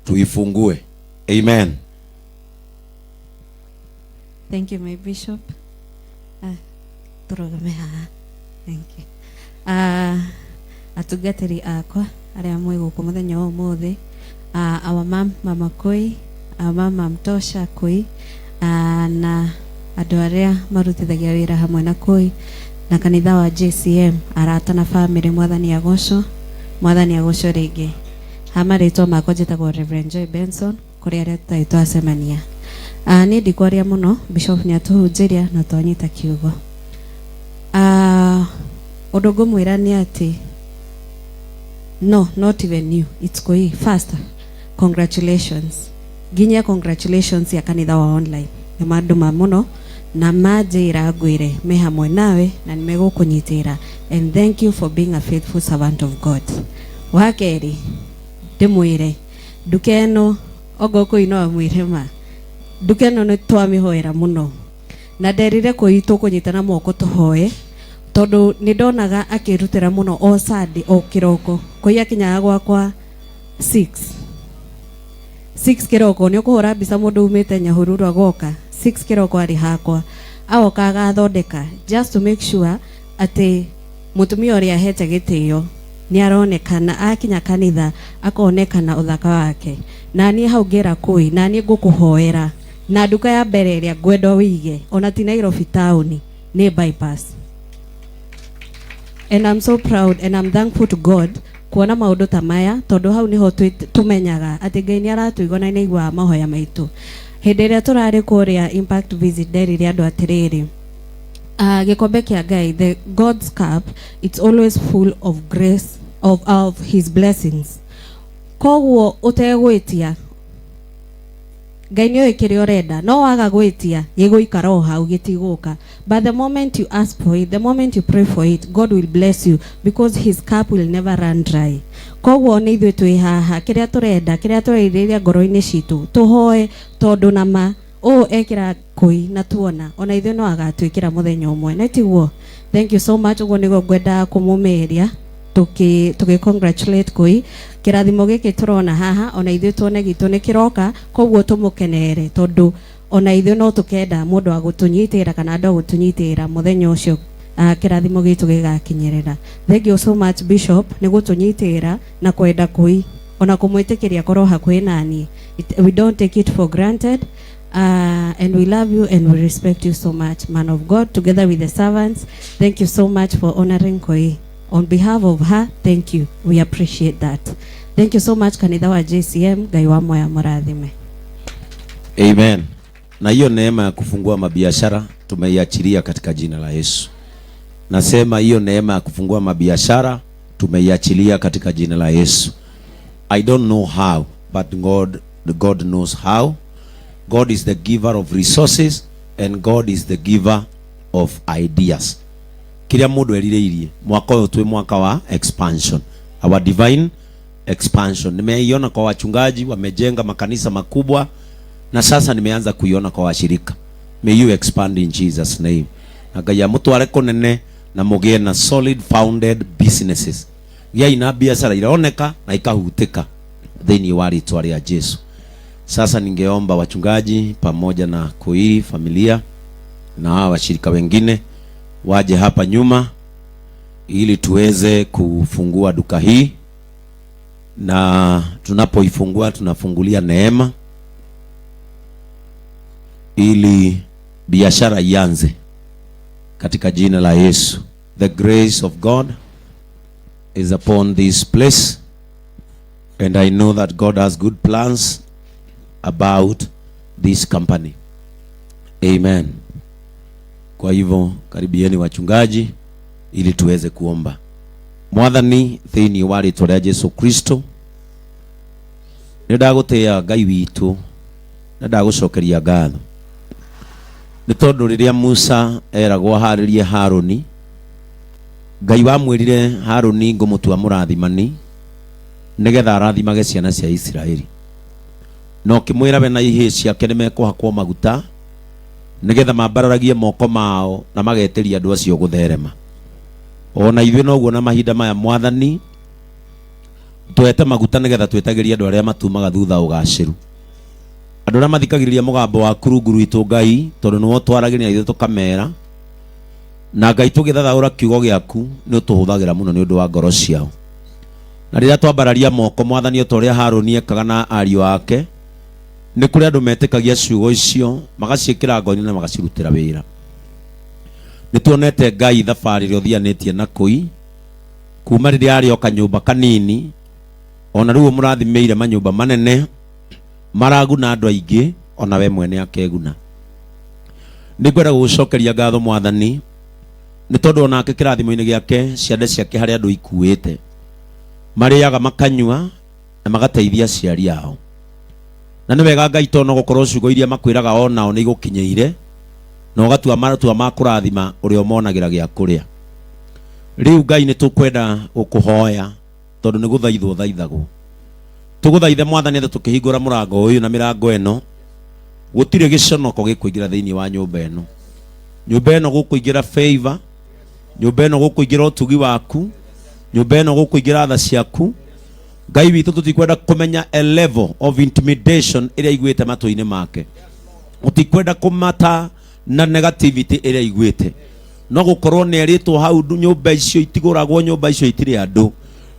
Tuifungue. Amen. Thank you, my bishop. Tũrũgame haha. Thank you. Atungatĩri akwa arĩa mwĩ gũkũ mũthenya wa ũmũthĩ, our mom, Mama Koi, our mama Mtosha Koi, na andũ arĩa marutithagia wĩra hamwe na Koi na kanitha wa JCM, arata na family, Mwathani agocwo, Mwathani agocwo rĩngĩ. Ha marĩtwa makwa njĩtagwo Reverend Joy Benson, kũrĩ arĩa tũtarĩ twacemania. Niĩ ndikwaria mũno, Bishop nĩ atũhunjĩria na twanyita kiugo. Ũndũ ngũmwĩra nĩ atĩ no, not even you, it's Koi. First, congratulations. Nginya congratulations ya kanitha wa online. Nĩ mandũma mũno na manjĩra ngwĩre me hamwe nawe na nĩ megũkũnyitĩra, and thank you for being a faithful servant of God. Wa kerĩ, ndĩmwĩre nduka ĩno ongo kũi no amwĩre ma nduka ĩno nĩ twamĩhoera mũno na nderire kũi tũkũnyitana moko tũhoe tondũ nĩ ndonaga akĩrutĩra mũno o Sunday o kĩroko. Kũi akinyaga gwakwa 6 6 kĩroko, nĩ ũkũhũra mbica mũndũ umĩte Nyahururu agoka 6 kĩroko arĩ hakwa, agoka agathondeka just to make sure atĩ mũtumia ũrĩa ahete gĩtĩo nĩ aronekana akinya kanitha, akonekana ũthaka wake. Na niĩ hau ngĩra kũi na niĩ ngũkũhoera na nduka ya mbere ĩrĩa ngwenda wĩige ona ti Nairobi taũni, nĩ Bypass. And I'm so proud and I'm thankful to God kuona maũndũ ta maya, tondũ hau nĩho tũmenyaga atĩ Ngai nĩ aratũigua na nĩ aiguaga mahoya maitũ. Hĩndĩ ĩrĩa tũrarĩ kũrĩa impact visit, nderire andũ atĩrĩrĩ, gĩkombe kĩa Ngai, the God's cup, it's always full of grace, of his blessings. Koguo ũtegwĩtia, Ngai nĩ oĩ kĩrĩa ũrenda, no waga gwĩtia gĩgũikara o hau, gĩtigũka. But the moment you ask for it, the moment you pray for it, God will bless you because his cup will never run dry. Koguo nĩ ithuĩ twĩ haha, kĩrĩa tũrenda, kĩrĩa tũrerirĩria ngoro-inĩ citũ, tũhoe, tondũ na ma ũũ ekĩra kũi na tuona ona ithuĩ no agatwĩkĩra mũthenya ũmwe, na tiguo? Thank you so much. Ũguo nĩguo ngwendaga kũmũmĩria tũgĩ congratulate kũi. Kĩrathimo gĩkĩ tũrona haha, ona ithuĩ tuone gitũ nĩ kĩroka, koguo tũmũkenere, tondũ ona ithuĩ no tũkenda mũndũ wa gũtũnyitĩra kana andũ a gũtũnyitĩra mũthenya ũcio kĩrathimo gitũ gĩgakinyĩrĩra. Thank you so much, Bishop, nĩ gũtũnyitĩra na kwenda kũi ona kũmwĩtĩkĩria korwo hakuhĩ naniĩ. We don't take it for granted, and we love you and we respect you so much, man of God, together with the servants. Thank you so much for honoring Koi. On behalf of her, thank you. We appreciate that. Thank you so much, kanitha wa JCM. Ngai wa moya mũrathime. Amen. Na hiyo neema ya kufungua mabiashara tumeiachilia katika jina la Yesu. Nasema hiyo neema ya kufungua mabiashara tumeiachilia katika jina la Yesu. I don't know how, but God knows how. God is the giver of resources and God is the giver of ideas. Kĩrĩa mũndũ erirĩirie mwaka ũyũ, twĩ mwaka wa expansion, our divine expansion. Nimeiona kwa wachungaji wamejenga makanisa makubwa, na sasa nimeanza kuiona kwa washirika. May you expand in Jesus' name. Na Ngai amũtware kũnene na mũgĩe na solid founded businesses. Gĩai na biashara iraoneka na ikahutĩka thĩinĩ wa rĩtwa rĩa Jesu. Sasa ningeomba wachungaji pamoja na kui familia na hawa washirika wengine waje hapa nyuma ili tuweze kufungua duka hii, na tunapoifungua tunafungulia neema ili biashara ianze katika jina la Yesu. The grace of God is upon this place and I know that God has good plans about this company. Amen. Kwa hivyo karibieni wachungaji ili tuweze kuomba. Mwathani, thĩinĩ wa rĩtwa rĩa Jesu Kristo, nĩ ndagũtĩĩa Ngai witũ na ndagũcokeria ngatho nĩ tondũ rĩrĩa Musa eragwo aharĩrie Harũni, Ngai wamwĩrire Harũni ngũmũtua mũrathimani nĩgetha arathimage ciana cia Isiraeli, na ũkĩmwĩra we na ihĩĩ ciake nĩ mekũhakwo maguta nĩgetha mambararagie moko mao na magetĩria andũ acio gũtherema. Ona ithuĩ noguo na mahinda maya, Mwathani. Twete maguta nĩgetha twĩtagĩrie andũ arĩa matumaga thutha ũgacĩru, andũ arĩa mathikagĩrĩria mũgambo waku rungu rwitũ, Ngai, tondũ nĩwe ũtwaragĩria na ithuĩ tũkamera. Na Ngai, tũgĩthathaũra kiugo gĩaku, nĩ ũtũhũthagĩra mũno nĩ ũndũ wa ngoro ciao. Na rĩrĩa twambararia moko, Mwathani, o ta ũrĩa Harũni ekaga na ariũ ake, nĩ kũrĩ andũ metĩkagia ciugo icio, magaciĩkĩra ngoro-inĩ na magacirutĩra wĩra. Nĩ tuonete, Ngai, thabarĩ ĩrĩa ũthianĩtie na kũi kuma rĩrĩa arĩ o kanyũmba kanini, ona rĩu ũmũrathimĩire manyũmba manene maraguna andũ aingĩ, ona we mwene akeguna. Nĩ ngwenda gũgũcokeria ngatho, Mwathani, nĩ tondũ onake kĩrathimo-inĩ gĩake, ciande ciake harĩ andũ ikuĩte, marĩaga, makanyua na magateithia aciari ao. Na nĩ wega, Ngai, tondũ no gũkorwo ciugo iria makwĩraga onao nĩ igũkinyĩire na ũgatua matua ma kũrathima ũrĩa ũmonagĩra gĩa kũrĩa. Rĩu, Ngai, nĩ tũkwenda gũkũhoya, tondũ nĩ gũthaithwo thaithagwo. Tũgũthaithe, Mwathani, atĩ tũkĩhingũra mũrango ũyũ na mĩrango ĩno, gũtirĩ gĩconoko gĩkũingĩra thĩinĩ wa nyũmba ĩno. Nyũmba ĩno gũkũingĩra favor, nyũmba ĩno gũkũingĩra ũtugi waku, nyũmba ĩno gũkũingĩra tha ciaku, Ngai witũ. Tũtikwenda kũmenya a level of intimidation ĩrĩa iguĩte matũ-inĩ make, tũtikwenda kũmata na negativity ĩrĩa iguĩte. No gũkorwo nĩ erĩtwo hau nyũmba icio itigũragwo, nyũmba icio itirĩ andũ.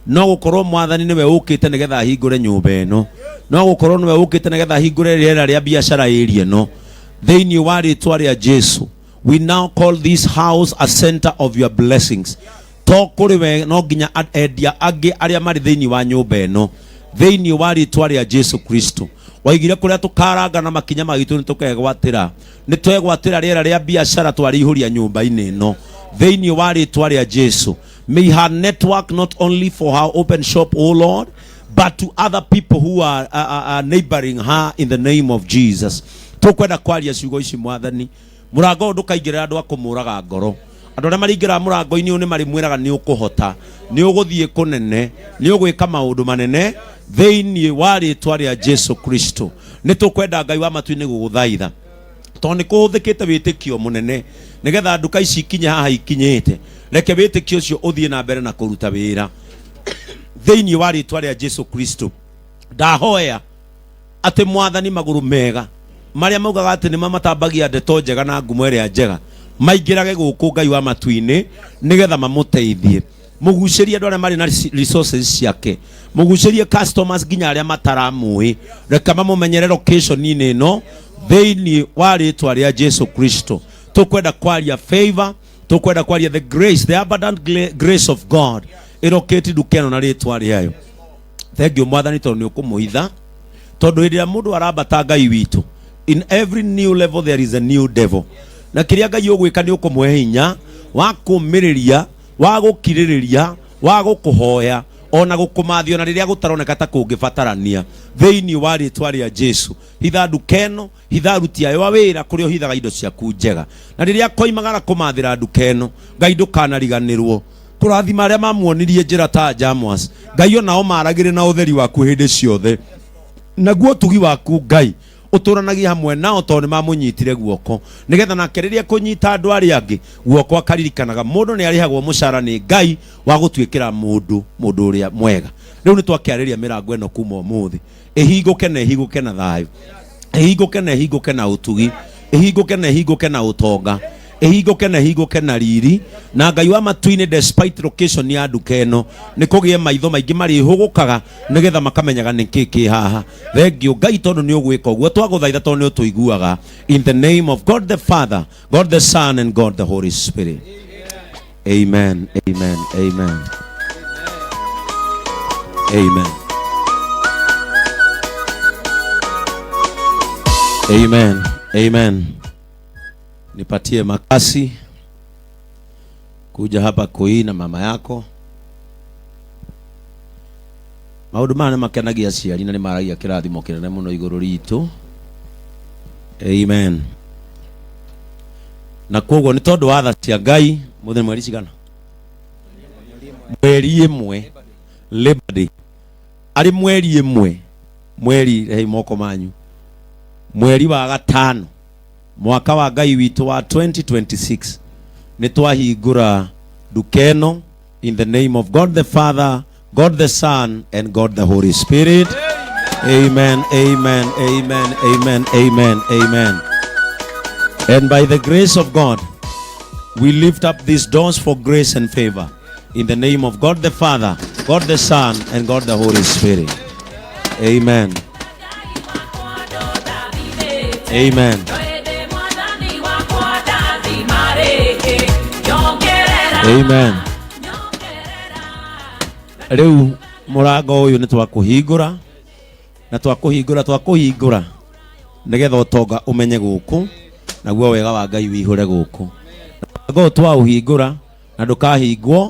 No gũkorwo, Mwathani, nĩwe ũkĩte nĩgetha ahingũre nyũmba ĩno. No gũkorwo nĩwe ũkĩte nĩgetha ahingũre rĩera rĩa biacara ĩria ĩno. Thĩinĩ wa rĩtwa rĩa Jesu, we now call this house a center of your blessings, to kũrĩ we no nginya endia angĩ arĩa marĩ thĩinĩ wa nyũmba ĩno. Thĩinĩ wa rĩtwa rĩa Jesu Kristo, waigire kũrĩa tũkaranga na makinya maitũ nĩ tũkegwatĩra. Nĩ twegwatĩra rĩera rĩa biacara, twarĩihũria nyũmba-inĩ ĩno. Thĩinĩ wa rĩtwa rĩa Jesu, may her network, not only for her open shop, O Lord, but to other people who are neighboring her, in the name of Jesus. Tũkwenda kwaria ciugo ici, Mwathani, mũrango ũyũ ndũkaingĩrĩra andũ a kũmũraga ngoro. Andũ arĩa marĩingĩraga mũrango-inĩ ũyũ nĩ marĩmwĩraga nĩ ũkũhota, nĩ ũgũthiĩ kũnene, nĩ ũgwĩka maũndũ manene. Thĩinĩ wa rĩtwa rĩa Jesu Kristo, nĩ tũkwenda, Ngai wa matu-inĩ, gũgũthaitha, tondũ nĩ kũhũthĩkĩte wĩtĩkio mũnene nĩgetha nduka ici ikinye haha ikinyĩte. Reke wĩtĩkio ũcio ũthiĩ na mbere na kũruta wĩra. Thĩinĩ wa rĩtwa rĩa Jesu Kristo, ndahoya atĩ, Mwathani, magũrũ mega marĩa maugaga atĩ nĩmo matambagia ndeto njega na ngumo ĩrĩa njega maingĩrage gũkũ, Ngai wa matu-inĩ, nĩgetha mamũteithie. Mũgucĩrie andũ arĩa marĩ na resources ciake, mũgucĩrie customers nginya arĩa mataramũĩ. Reke mamũmenyere location-inĩ ĩno. Thĩinĩ wa rĩtwa rĩa Jesu Kristo, tũkwenda kwaria favor, tũkwenda kwaria the grace, the abundant grace of God ĩrokĩti nduka ĩno na rĩtwa rĩayo. Thank you, Mwathani, tondũ nĩ ũkũmũhitha, tondũ hĩndĩ ĩrĩa mũndũ arambata, Ngai witũ, in every new level there is a new devil. Na kĩrĩa, Ngai, ũgwĩka nĩ ũkũmũhe hinya wa kũmĩrĩria, wa gũkirĩrĩria, wa gũkũhoya ona gũkũmathia, ona rĩrĩa gũtaroneka ta kũngĩbatarania. Thĩinĩ wa rĩtwa rĩa Jesu, hitha nduka ĩno, hitha aruti ayo a wĩra kũrĩa ũhithaga indo ciaku njega. Na rĩrĩa akoimagara kũmathĩra nduka ĩno, Ngai, ndũkanariganĩrwo kũrathima arĩa mamuonirie njĩra ta Jamwas. Ngai, onao maragĩre na ũtheri waku hĩndĩ ciothe, naguo ũtugi waku, Ngai, ũtũranagie hamwe nao, tondũ nĩ mamũnyitire guoko, nĩgetha nake rĩrĩa kũnyita andũ arĩa angĩ guoko akaririkanaga mũndũ nĩ arĩhagwo mũcara nĩ Ngai wa gũtuĩkĩra mũndũ mũndũ ũrĩa mwega. Rĩu nĩ twakĩarĩria mĩrango ĩno kuma ũmũthĩ ĩhingũke, na ĩhingũke na thayũ, ĩhingũke na ĩhingũke na ũtugi, ĩhingũke na ĩhingũke na ũtonga, ĩhingũke na ĩhingũke na riri. Na Ngai wa matu-inĩ, despite location ya nduka ĩno, nĩ kũgĩe maitho maingĩ marĩhũgũkaga nĩgetha makamenyaga nĩ kĩ kĩ haha. Thank you, Ngai, tondũ nĩ ũgwĩka ũguo twagũthaitha, tondũ nĩ ũtũiguaga. In the name of God the Father, God the Son and God the Holy Spirit, amen, amen, amen, amen, amen, amen. Nipatie makasi kuja hapa kui na mama yako. Maũndũ maya nĩ makenagia aciari na nĩ maragia kĩrathimo kĩnene mũno igũrũ ritũ. Amen. Na koguo nĩ tondũ wa tha cia Ngai, mũthenya mweri cigana, mweri 1, Labor Day, arĩ mweri 1, mweri, rehei moko manyu, mweri wa gatano, mwaka wa Ngai witũ wa 2026, nĩ twahingũra nduka ĩno in the name of God the Father. God the Son, and God the Holy Spirit. Amen, amen, amen, amen, amen, amen. And by the grace of God, we lift up these doors for grace and favor. In the name of God the Father, God the Son, and God the Holy Spirit. Amen. Amen. Amen. Rĩu mũrango ũyũ nĩ twakũhingũra na twakũhingũra twakũhingũra nĩgetha ũtonga ũmenye gũkũ naguo wega wa Ngai wĩihũre gũkũ. Mũrango ũyũ twaũhingũra na ndũkahingwo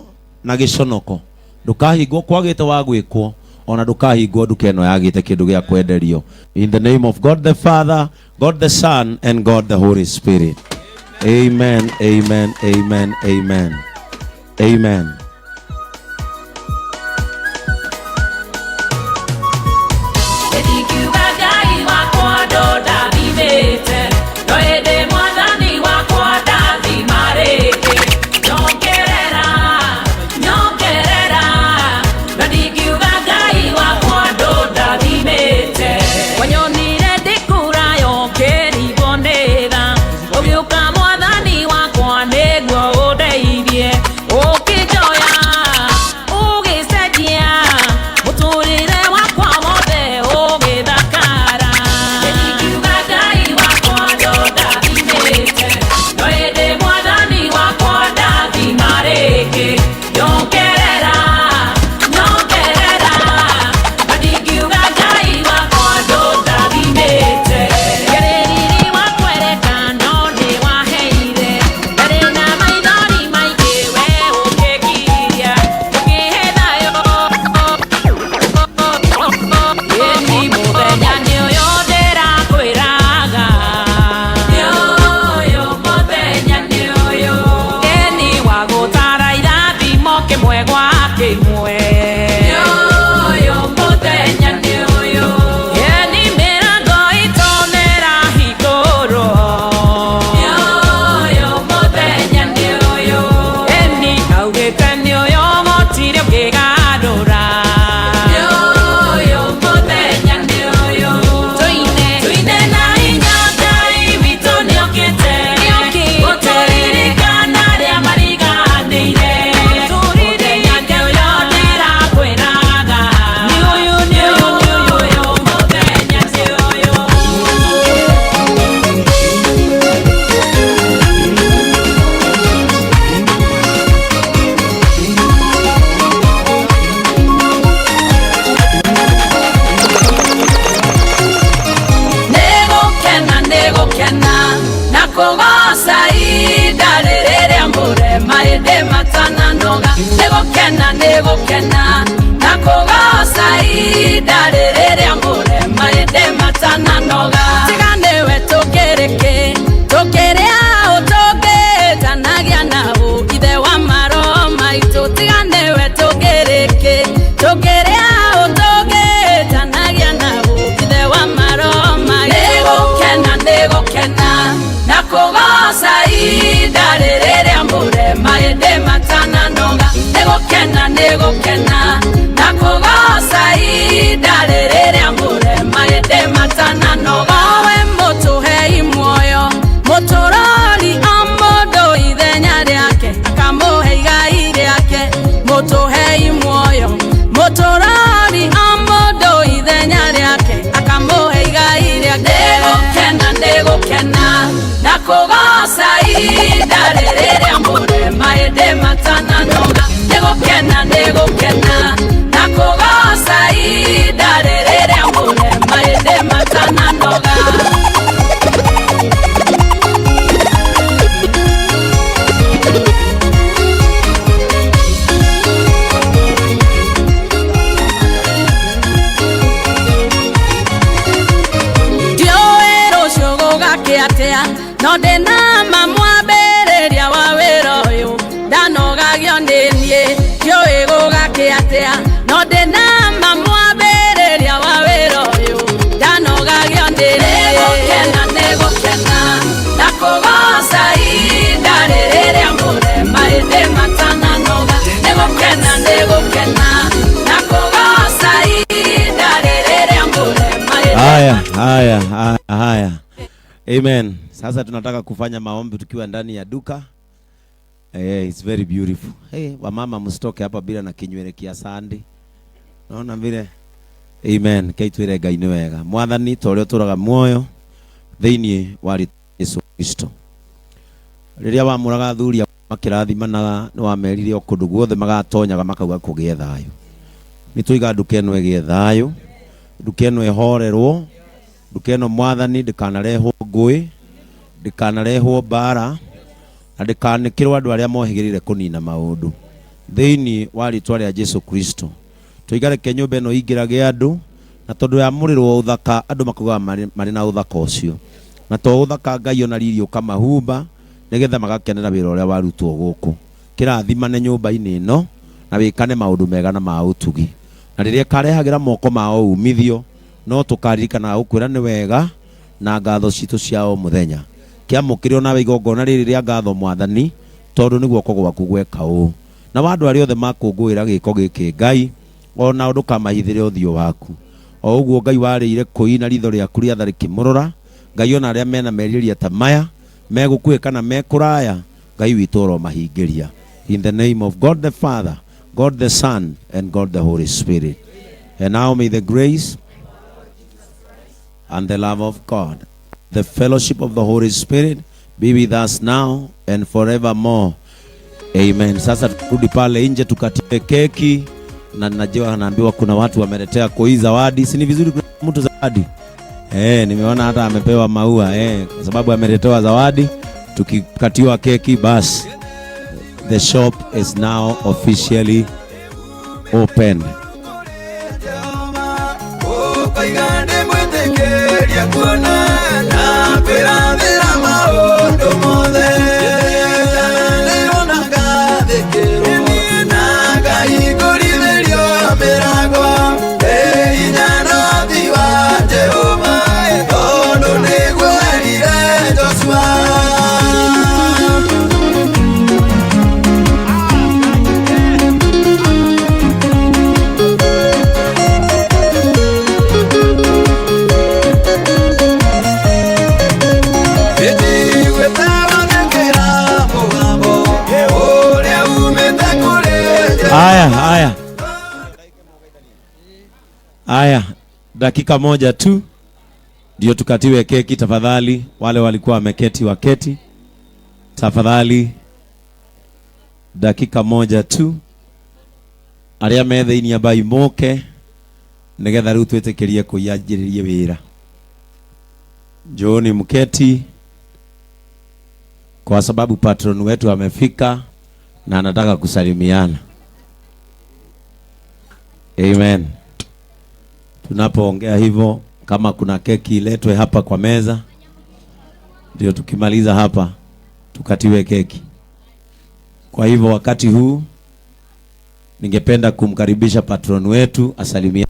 na gĩconoko, ndũkahingwo kwagĩte wa gwĩkwo, ona ndũkahingwo nduka ĩno yagĩte kĩndũ gĩa kwenderio. In the name of God the Father, God the Son, and God the Holy Spirit. Amen, amen, amen, amen, amen. Negokena, negokena, na Haya, haya, haya, haya. Amen. Sasa tunataka kufanya maombi tukiwa ndani ya duka. Eh, it's very beautiful. Hey, wamama msitoke hapa bila na kinywele kia sandi. Naona vile. Amen. Keitwire Ngai nĩ wega. Mwathani ta ũrĩa ũtũraga muoyo thĩinĩ wa Yesu Kristo. Rĩrĩa wamũraga athuri makĩrathimanaga nĩ wamerire o kũndũ guothe magatonyaga makauga kũgĩe thayũ. Nĩ tũiga nduka ĩno ĩgĩe thayũ, nduka ĩno ĩhorerwo, nduka ĩno Mwathani ndĩkanarehwo ngũĩ, ndĩkanarehwo mbara, na ndĩkanĩkĩrwo andũ arĩa mohĩgĩrĩire kũnina maũndũ. Thĩinĩ wa rĩtwa rĩa Jesu Kristo. Tũiga reke nyũmba ĩno ingĩrage andũ, na tondũ yamũrĩrwo ũthaka andũ makaugaga marĩ na ũthaka ũcio. Na to ũthaka Ngai ona riri ũkamahumba nĩgetha magakenera wĩra ũrĩa warutwo gũkũ. Kĩrathimane nyũmba-inĩ ĩno na wĩkane maũndũ mega na ma ũtugi. Na rĩrĩa ĩkarehagĩra moko mao umithio no tũkaririkanaga gũkwĩra nĩ wega na ngatho citũ cia o mũthenya. Kĩamũkĩre onawe igongona rĩrĩ rĩa ngatho Mwathani tondũ nĩ guoko gwaku gweka ũũ. Na wa andũ arĩa othe makũngũĩra gĩko gĩkĩ Ngai ona ndũkamahithĩre ũthiũ waku. O ũguo Ngai warĩire kũi na ritho rĩaku rĩatha rĩkĩmũrora, Ngai ona arĩa mena merirĩria ta maya megũkuhĩ kana mekũraya, Ngai witũ ũromahingĩria. In the name of God the Father, God the Son, and God the Holy Spirit. And now may the grace and the love of God, the fellowship of the Holy Spirit be with us now and forevermore. Amen. Sasa turudi pale nje tukatie keki, na najua naambiwa kuna watu wameletea koi zawadi. Si ni vizuri kuna mtu zawadi? Nimeona hata amepewa maua kwa sababu ameletewa zawadi. Tukikatiwa keki basi the shop is now officially open. Haya, haya. Haya, dakika moja tu ndio tukatiwe keki tafadhali. Wale walikuwa wameketi waketi. Tafadhali dakika moja tu. Arĩa me thĩinĩ ambai moke nĩgetha rĩu twĩtĩkĩrie kũianjĩrĩrie wĩra. Njooni mketi kwa sababu patron wetu amefika na anataka kusalimiana. Amen. Tunapoongea hivyo, kama kuna keki iletwe hapa kwa meza, ndio tukimaliza hapa tukatiwe keki. Kwa hivyo wakati huu ningependa kumkaribisha patron wetu asalimie.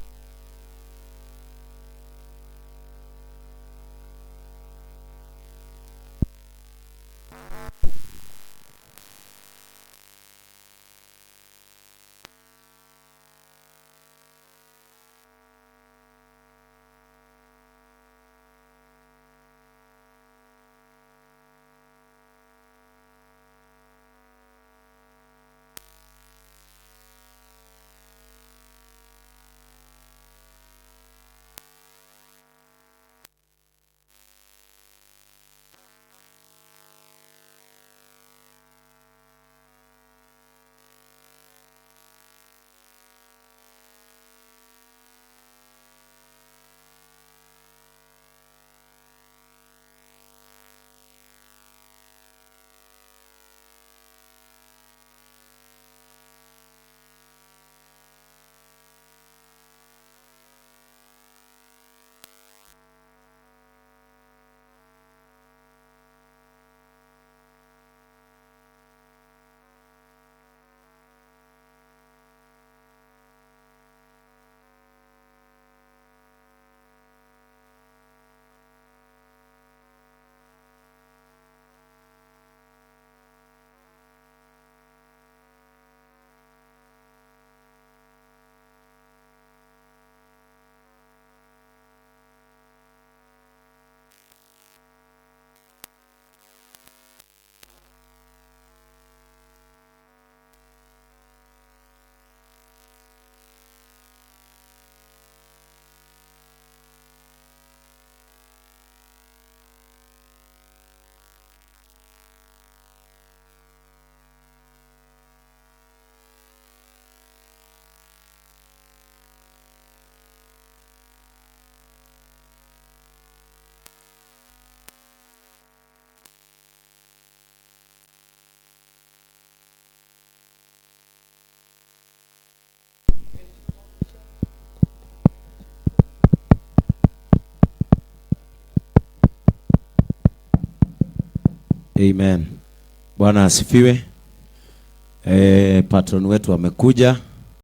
Amen. Bwana asifiwe. Patron wetu amekuja.